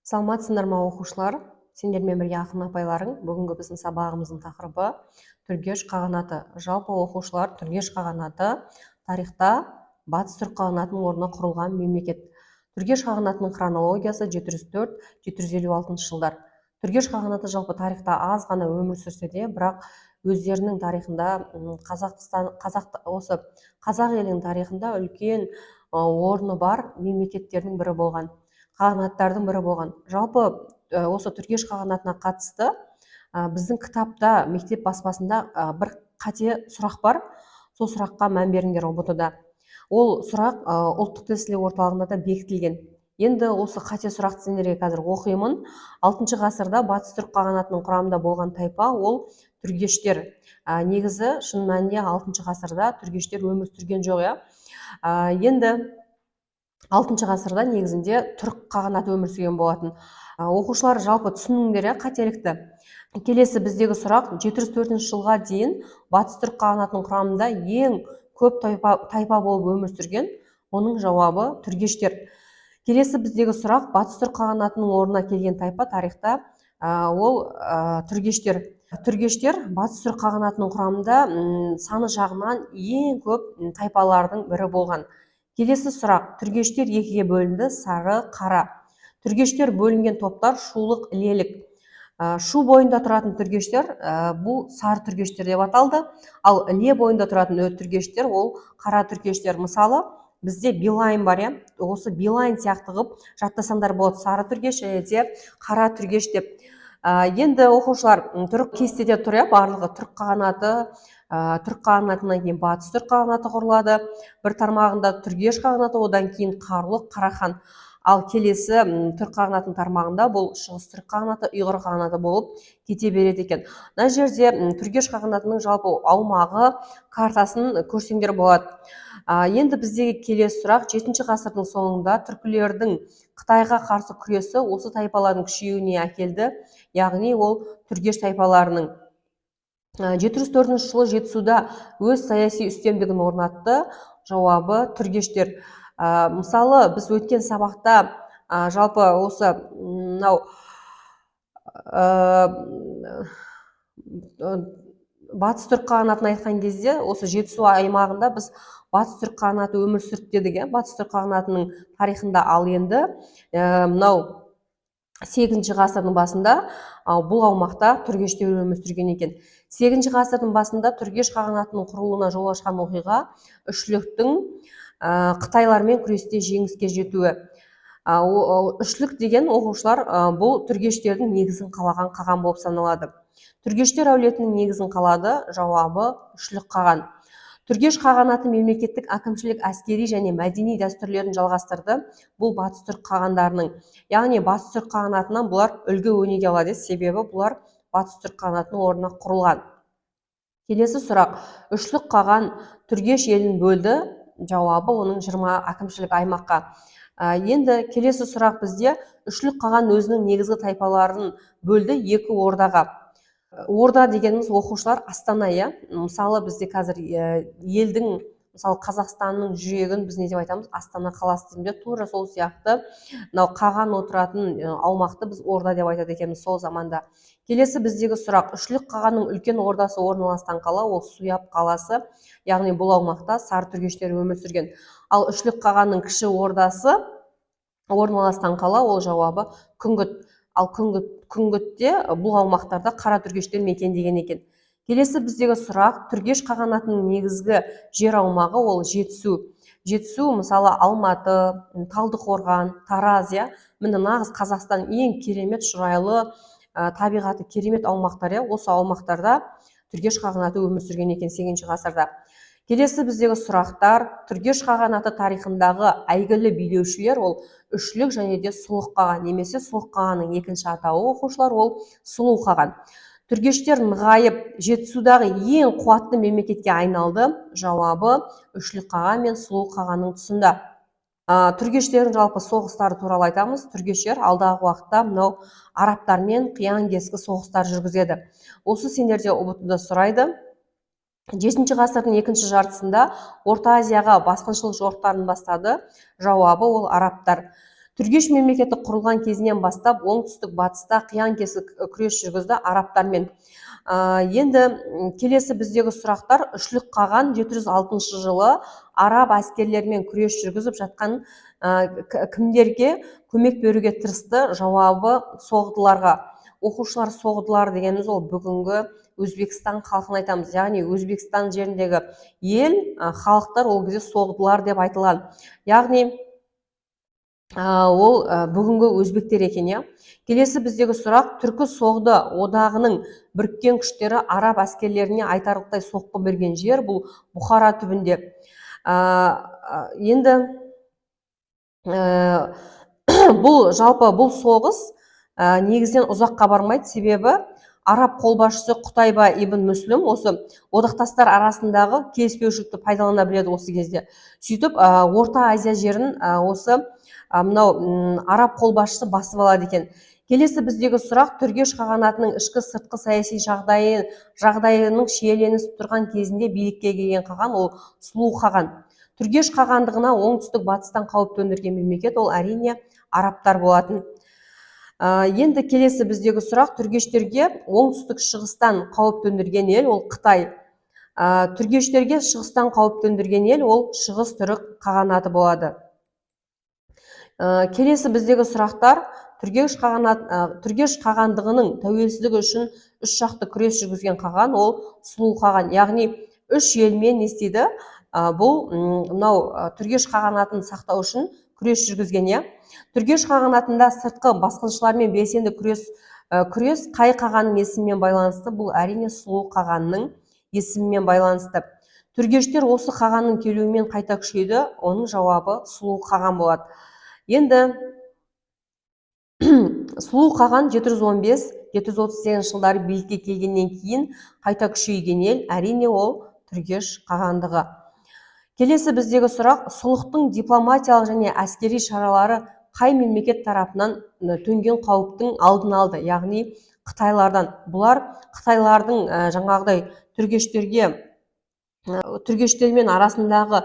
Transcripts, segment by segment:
Саламатсыңдар ма, оқушылар! Сендермен бірге ақын апайларың. Бүгінгі біздің сабағымыздың тақырыбы – Түргеш қағанаты. Жалпы, оқушылар, Түргеш қағанаты тарихта Батыс Түрік қағанатының орнына құрылған мемлекет. Түргеш қағанатының хронологиясы 704-756 жылдар. Түргеш қағанаты жалпы тарихта аз ғана өмір сүрсе де, бірақ өздерінің тарихында, Қазақстан, қазақ, осы қазақ елінің тарихында үлкен орны бар мемлекеттердің бірі болған, қағанаттардың бірі болған. Жалпы, осы Түргеш қағанатына қатысты біздің кітапта, мектеп баспасында бір қате сұрақ бар. Сол сұраққа мән беріңдер. ҰБТ да ол сұрақ, ұлттық тестілеу орталығында да бекітілген. Енді осы қате сұрақты сендерге қазір оқимын. Алтыншы ғасырда Батыс Түрік қағанатының құрамында болған тайпа ол түргештер. Негізі, шын мәнінде, алтыншы ғасырда түргештер өмір сүрген жоқ, иә. Енді алтыншы ғасырда негізінде Түрік қағанаты өмір сүрген болатын. Оқушылар, жалпы түсініңдер, иә, қателікті. Келесі біздегі сұрақ: 704 жылға дейін Батыс Түрік қағанатының құрамында ең көп тайпа болып өмір сүрген, оның жауабы – түргештер. Келесі біздегі сұрақ: Батыс Түрік қағанатының орнына келген тайпа тарихта ол түргештер. Түргештер Батыс Түрік қағанатының құрамында саны жағынан ең көп тайпалардың бірі болған. Келесі сұрақ: түргештер екіге бөлінді, сары, қара. Түргештер бөлінген топтар: шулық, ілелік. Шу бойында тұратын түргештер бұл сары түргештер деп аталды, ал Іле бойында тұратын түргештер ол қара түргештер. Мысалы, бізде Билайн бар, иә, осы Билайн сияқты қылып жаттасаңдар болады, сары түргеш және де қара түргеш деп. Енді, оқушылар, түрік кестеде тұр, иә, барлығы. Түрік қағанаты, Түрік қағанатынан кейін Батыс Түрік қағанаты құрылады, бір тармағында Түргеш қағанаты, одан кейін Қарлұқ, Қарахан. Ал келесі Түрік қағанатының тармағында бұл Шығыс Түрік қағанаты, Ұйғыр қағанаты болып кете береді екен. Мына жерде Түргеш қағанатының жалпы аумағы картасын көрсеңдер болады. Енді біздегі келесі сұрақ: жетінші ғасырдың соңында түркілердің Қытайға қарсы күресі осы тайпалардың күшеюіне әкелді, яғни ол түргеш тайпаларының. 704 жылы Жетісуда өз саяси үстемдігін орнатты, жауабы – түргештер. Мысалы, біз өткен сабақта жалпы осы мынау Батыс Түрік қағанатын айтқан кезде, осы Жетісу аймағында біз Батыс Түрік қағанаты өмір сүрді дедік, иә, Батыс Түрік қағанатының тарихында. Ал енді мынау сегізінші ғасырдың басында бұл аумақта түргештер өмір сүрген екен. Сегізінші ғасырдың басында Түргеш қағанатының құрылуына жол ашқан оқиға – Үшліктің қытайлармен күресте жеңіске жетуі. Үшлік деген, оқушылар, бұл түргештердің негізін қалаған қаған болып саналады. Түргештер әулетінің негізін қалады, жауабы – Үшлік қаған. Түргеш қағанаты мемлекеттік, әкімшілік, әскери және мәдени дәстүрлерін жалғастырды. Бұл Батыс Түрік қағандарының, яғни Батыс Түрік қағанатынан бұлар үлгі өнеге алады, себебі бұлар Батыс Түрік қағанатының орнына құрылған. Келесі сұрақ: Үшлік қаған Түргеш елін бөлді, жауабы оның 20 әкімшілік аймаққа. Енді келесі сұрақ бізде: Үшлік қаған өзінің негізгі тайпаларын бөлді екі ордаға. Орда дегеніміз, оқушылар, астана, иә. Мысалы, бізде қазір елдің, мысалы, Қазақстанның жүрегін біз не деп айтамыз? Астана қаласы дейміз. Тура сол сияқты мынау қаған отыратын аумақты біз орда деп айтады екенбіз сол заманда. Келесі біздегі сұрақ: Үшлік қағанның үлкен ордасы орналасқан қала ол Суяб қаласы, яғни бұл аумақта сары түргештер өмір сүрген. Ал Үшлік қағанның кіші ордасы орналасқан қала ол жауабы Күңгіт. Ал Күңгітте, бұл аумақтарда қара түргештер мекендеген екен. Келесі біздегі сұрақ: Түргеш қағанатының негізгі жер аумағы ол Жетісу. Жетісу, мысалы, Алматы, Талдықорған, Тараз, иә, міне, нағыз Қазақстан ең керемет, шұрайлы, табиғаты керемет аумақтар, иә. Осы аумақтарда Түргеш қағанаты өмір сүрген екен сегізінші ғасырда. Келесі біздегі сұрақтар: Түргеш қағанаты тарихындағы әйгілі билеушілер ол Үшлік және де Сұлық қаған, немесе Сұлық қағанның екінші атауы, оқушылар, ол Сұлу қаған. Түргештер нығайып, Жетісудағы ең қуатты мемлекетке айналды, жауабы – Үшлік қаған мен Сұлу қағанның тұсында. Түргештердің жалпы соғыстары туралы айтамыз. Түргештер алдағы уақытта мынау арабтармен қиян кескі соғыстар жүргізеді. Осы сендерде ҰБТ да сұрайды. Жетінші ғасырдың екінші жартысында Орта Азияға басқыншылық жорықтарын бастады, жауабы ол арабтар. Түргеш мемлекеті құрылған кезінен бастап оңтүстік батыста қиян-кескі күрес жүргізді арабтармен. Енді келесі біздегі сұрақтар: Үшлік қаған 706 жылы араб әскерлерімен күрес жүргізіп жатқан кімдерге көмек беруге тырысты? Жауабы: соғдыларға. Оқушылар, соғдылар дегеніміз ол бүгінгі Өзбекстан халқын айтамыз, яғни Өзбекстан жеріндегі ел, халықтар ол кезде соғдылар деп айтылған, яғни ол бүгінгі өзбектер екен, иә. Келесі біздегі сұрақ: Түркі Соғды одағының біріккен күштері араб әскерлеріне айтарлықтай соққы берген жер? Бұл Бұхара түбінде. Енді бұл жалпы бұл соғыс негізінен ұзаққа бармайды, себебі араб қолбасшысы Құтайба ибн Мүслім осы одақтастар арасындағы келіспеушілікті пайдалана біледі осы кезде. Сөйтіп, Орта Азия жерін осы мынау араб қолбасшысы басып алады екен. Келесі біздегі сұрақ: Түргеш қағанатының ішкі, сыртқы саяси жағдайының шиеленісіп тұрған кезінде билікке келген қаған? Ол Сұлу қаған. Түргеш қағандығына оңтүстік батыстан қауіп төндірген мемлекет? Ол, әрине, арабтар болатын. Енді келесі біздегі сұрақ: түргештерге оңтүстік шығыстан қауіп төндірген ел? Ол Қытай. Түргештерге шығыстан қауіп төндірген ел ол Шығыс Түрік қағанаты болады. Келесі біздегі сұрақтар: Түргеш қағандығының тәуелсіздігі үшін үш жақты күрес жүргізген қаған? Ол Сұлу қаған, яғни үш елмен не істейді? Бұл мынау Түргеш қағанатын сақтау үшін күрес жүргізген, иә. Түргеш қағанатында сыртқы басқыншылармен белсенді күрес қай қағанның есімімен байланысты? Бұл, әрине, Сұлу қағанның есімімен байланысты. Түргештер осы қағанның келуімен қайта күшейді. Оның жауабы Сұлу қаған болады. Енді Сұлу қаған 715-738 жылдары билікке келгеннен кейін қайта күшейген ел, әрине, ол Түргеш қағандығы. Келесі біздегі сұрақ: Сұлықтың дипломатиялық және әскери шаралары қай мемлекет тарапынан төнген қауіптің алдын алды? Яғни қытайлардан. Бұлар қытайлардың жаңағыдай түргештермен арасындағы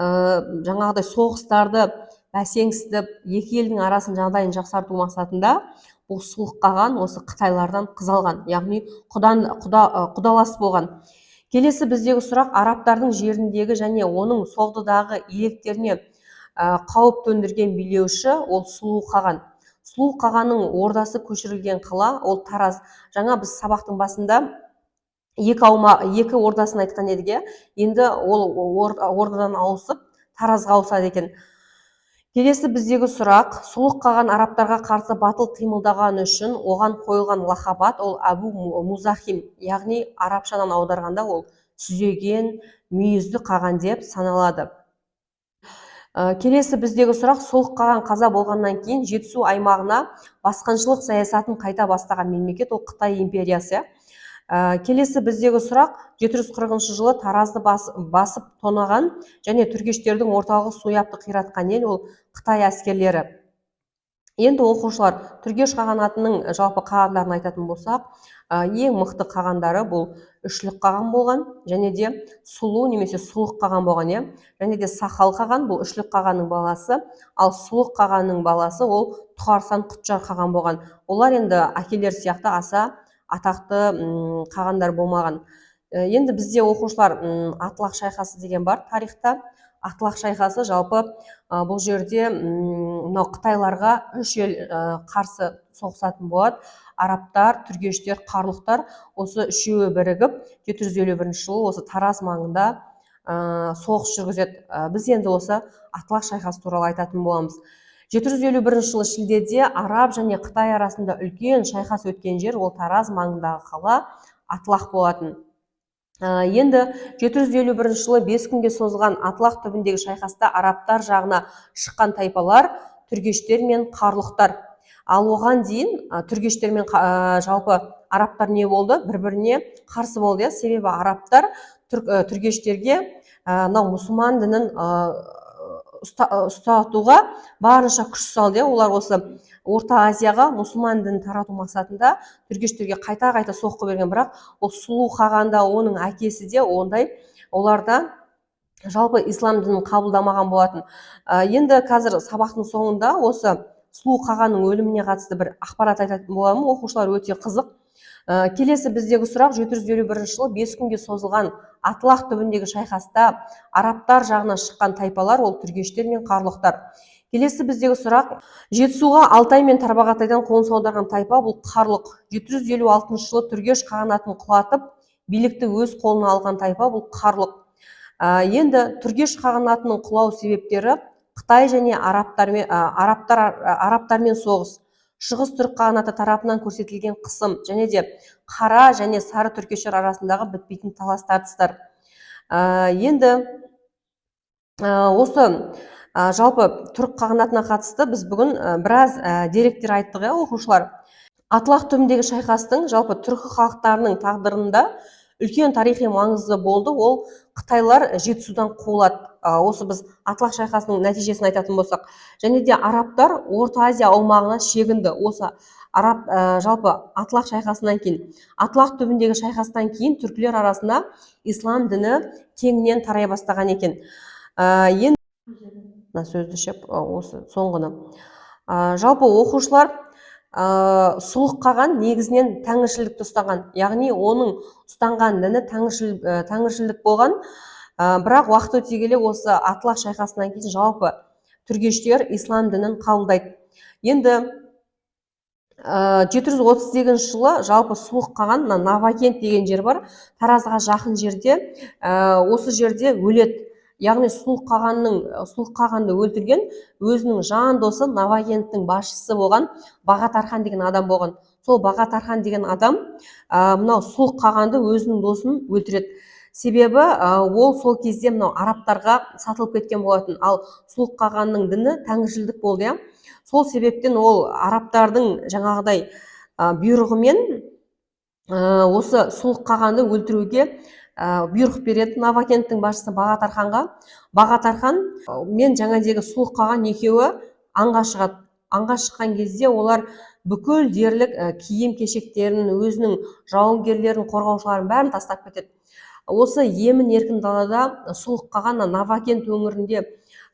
жаңағыдай соғыстарды бәсеңсітіп, екі елдің арасын, жағдайын жақсарту мақсатында бұл Сұлық қаған осы қытайлардан қыз алған, яғни құдалас болған. Келесі біздегі сұрақ: арабтардың жеріндегі және оның Соғдыдағы иеліктеріне қауіп төндірген билеуші? Ол Сұлу қаған. Сұлу қағанның ордасы көшірілген қала? Ол Тараз. Жаңа біз сабақтың басында екі ордасын айтқан едік, иә. Енді ол ордадан ауысып, Таразға ауысады екен. Келесі біздегі сұрақ: Сұлық қаған арабтарға қарсы батыл қимылдағаны үшін оған қойылған лақап ат? Ол Әбу Музахим, яғни арабшадан аударғанда ол сүзеген мүйізді қаған деп саналады. Келесі біздегі сұрақ: Сұлық қаған қаза болғаннан кейін Жетісу аймағына басқыншылық саясатын қайта бастаған мемлекет? Ол Қытай империясы. Келесі біздегі сұрақ: 740 жылы Таразды басып тонаған және түргештердің орталығы Суяпты қиратқан ел? Ол Қытай әскерлері. Енді, оқушылар, Түргеш қағанатының жалпы қағандарын айтатын болсақ, ең мықты қағандары бұл Үшлік қаған болған және де Сұлу немесе Сұлық қаған болған, иә, және де Сақал қаған. Бұл Үшлік қағанның баласы, ал Сұлық қағанның баласы ол Тұғарсан Құтжар қаған болған. Олар енді әкелері сияқты аса атақты қағандар болмаған. Енді бізде, оқушылар, Атлақ шайқасы деген бар тарихта. Атлақ шайқасы жалпы бұл жерде мынау қытайларға үш ел қарсы соғысатын болады: арабтар, түргештер, қарлұқтар. Осы үшеуі бірігіп 751 жылы осы Тараз маңында соғыс жүргізеді. Біз енді осы Атлақ шайқасы туралы айтатын боламыз. 751 жылы шілдеде араб және қытай арасында үлкен шайқас өткен жер ол Тараз маңындағы қала Атлақ болатын. Енді 751 жылы 5 күнге созылған Атлақ түбіндегі шайқаста арабтар жағына шыққан тайпалар түргештер мен қарлұқтар. Ал оған дейін түргештер мен жалпы арабтар не болды? Бір біріне қарсы болды, иә. Себебі арабтар түргештерге мынау мұсылман дінін ұстатуға барынша күш салды, иә. Олар осы Орта Азияға мұсылман дінін тарату мақсатында түргештерге қайта қайта соққы берген. Бірақ ол Сұлу қаған да, оның әкесі де ондай, оларда жалпы ислам дінін қабылдамаған болатын. Енді қазір сабақтың соңында осы Сұлу қағанның өліміне қатысты бір ақпарат айтатын боламын, оқушылар, өте қызық. Келесі біздегі сұрақ: 751 жылы 5 күнге созылған Атлақ түбіндегі шайқаста арабтар жағына шыққан тайпалар ол түргештер мен қарлұқтар. Келесі біздегі сұрақ: Жетісуға Алтай мен Тарбағатайдан қоныс аударған тайпа бұл қарлұқ. 756 жылы Түргеш қағанатын құлатып, билікті өз қолына алған тайпа бұл қарлұқ. Енді Түргеш қағанатының құлау себептері: Қытай және арабтармен соғыс, Шығыс Түрік қағанаты тарапынан көрсетілген қысым және де қара және сары түркештер арасындағы бітпейтін талас тартыстар. Енді осы жалпы түрік қағанатына қатысты біз бүгін біраз деректер айттық, иә, оқушылар. Атлақ түбіндегі шайқастың жалпы түркі халықтарының тағдырында үлкен тарихи маңызы болды. Ол қытайлар Жетісудан қуылады, осы біз Атлақ шайқасының нәтижесін айтатын болсақ, және де арабтар Орта Азия аумағына шегінді. Осы араб жалпы Атлақ шайқасынан кейін, Атлақ түбіндегі шайқастан кейін түркілер арасында ислам діні кеңінен тарай бастаған екен. Енді мына сөзді ше, осы соңғыны. Жалпы, оқушылар, Сұлық қаған негізінен тәңіршілдікті ұстанған, яғни оның ұстанған діні тәңіршілдік болған. Бірақ уақыт өте келе, осы Атлақ шайқасынан кейін жалпы түргештер ислам дінін қабылдайды. Енді 738 жылы жалпы Сұлық қаған мына Новакент деген жер бар, Таразға жақын жерде, осы жерде өледі. Яғни Сұлық қағанды өлтірген өзінің жан досы, Новакенттің басшысы болған Бағатархан деген адам болған. Сол Бағатархан деген адам мынау Сұлық қағанды, өзінің досын өлтіреді. Себебі ол сол кезде мынау арабтарға сатылып кеткен болатын. Ал Сұлық қағанның діні тәңіршілдік болды, иә. Сол себептен ол арабтардың жаңағыдай бұйрығымен осы Сұлық қағанды өлтіруге бұйрық береді Новакенттің басшысы Бағатарханға. Бағатархан мен жаңадегі Сұлық қаған екеуі аңға шығады. Аңға шыққан кезде олар бүкіл дерлік киім кешектерін, өзінің жауынгерлерін, қорғаушыларын бәрін тастап кетеді. Осы емін еркін далада Сұлық қаған Новакент өңірінде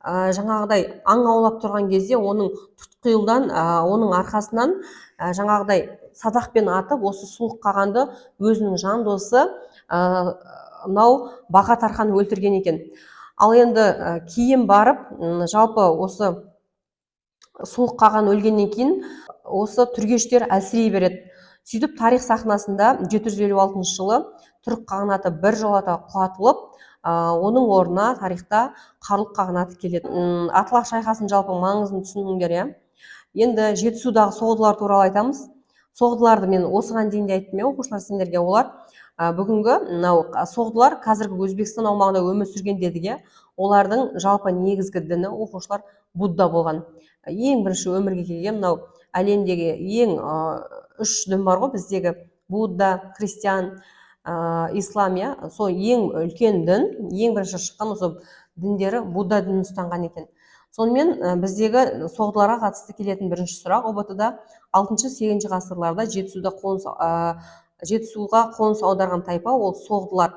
жаңағыдай аң аулап тұрған кезде оның тұтқиылдан оның арқасынан жаңағыдай садақпен атып, осы Сұлық қағанды өзінің жан досы мынау Бағатархан өлтірген екен. Ал енді кейін барып жалпы осы Сұлық қаған өлгеннен кейін осы түргештер әлсірей береді. Сөйтіп, тарих сахнасында 756 жылы түрік қағанаты біржолата құлатылып, оның орнына тарихта Қарлұқ қағанаты келеді. Атлақ шайқасының жалпы маңызын түсіндіңдер, иә. Енді Жетісудағы соғдылар туралы айтамыз. Соғдыларды мен осыған дейін де айттым, иә, оқушылар, сендерге. Олар бүгінгі мынау соғдылар қазіргі Өзбекстан аумағында өмір сүрген дедік, иә. Олардың жалпы негізгі діні, оқушылар, Будда болған. Ең бірінші өмірге келген мынау әлемдегі ең үш дін бар ғой біздегі: Будда, христиан, ислам, иә. Сол ең үлкен дін, ең бірінші шыққан осы діндері Будда дінін ұстанған екен. Сонымен, біздегі соғдыларға қатысты келетін бірінші сұрақ ҰБТ да: алтыншы, сегізінші ғасырларда Жетісуға қоныс аударған тайпа ол соғдылар.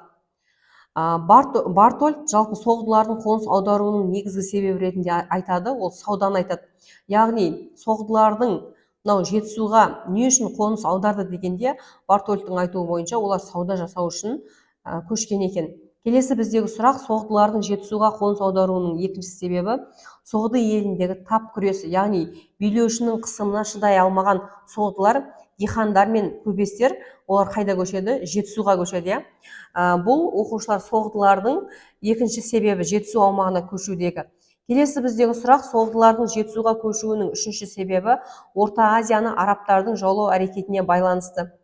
Бартольд жалпы соғдылардың қоныс аударуының негізгі себебі ретінде айтады, ол сауданы айтады. Яғни соғдылардың мынау Жетісуға не үшін қоныс аударды дегенде, Бартольдтың айтуы бойынша, олар сауда жасау үшін көшкен екен. Келесі біздегі сұрақ: соғдылардың Жетісуға қоныс аударуының екінші себебі Соғды еліндегі тап күресі. Яғни билеушінің қысымына шыдай алмаған соғдылар, дихандар мен көпестер, олар қайда көшеді? Жетісуға көшеді, иә. Бұл, оқушылар, соғдылардың екінші себебі Жетісу аумағына көшудегі. Келесі біздегі сұрақ: соғдылардың Жетісуға көшуінің үшінші себебі Орта Азияны арабтардың жаулау әрекетіне байланысты.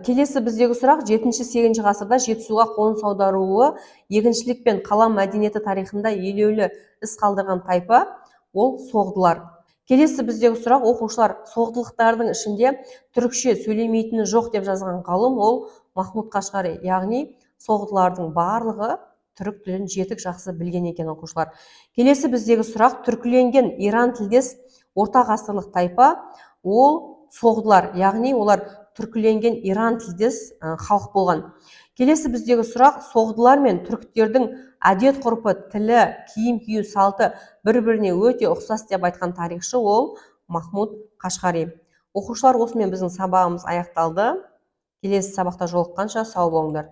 Келесі біздегі сұрақ: жетінші, сегізінші ғасырда Жетісуға қоныс аударуы егіншілік пен қала мәдениеті тарихында елеулі із қалдырған тайпа ол соғдылар. Келесі біздегі сұрақ, оқушылар: соғдылықтардың ішінде түрікше сөйлемейтіні жоқ деп жазған ғалым ол Махмұд Қашғари. Яғни соғдылардың барлығы түрік тілін жетік, жақсы білген екен, оқушылар. Келесі біздегі сұрақ: түркіленген иран тілдес орта ғасырлық тайпа ол соғдылар. Яғни олар түркіленген иран тілдес халық болған. Келесі біздегі сұрақ: соғдылар мен түріктердің әдет ғұрпы, тілі, киім кию салты бір біріне өте ұқсас деп айтқан тарихшы ол Махмұд Қашқари. Оқушылар, осымен біздің сабағымыз аяқталды. Келесі сабақта жолыққанша сау болыңдар.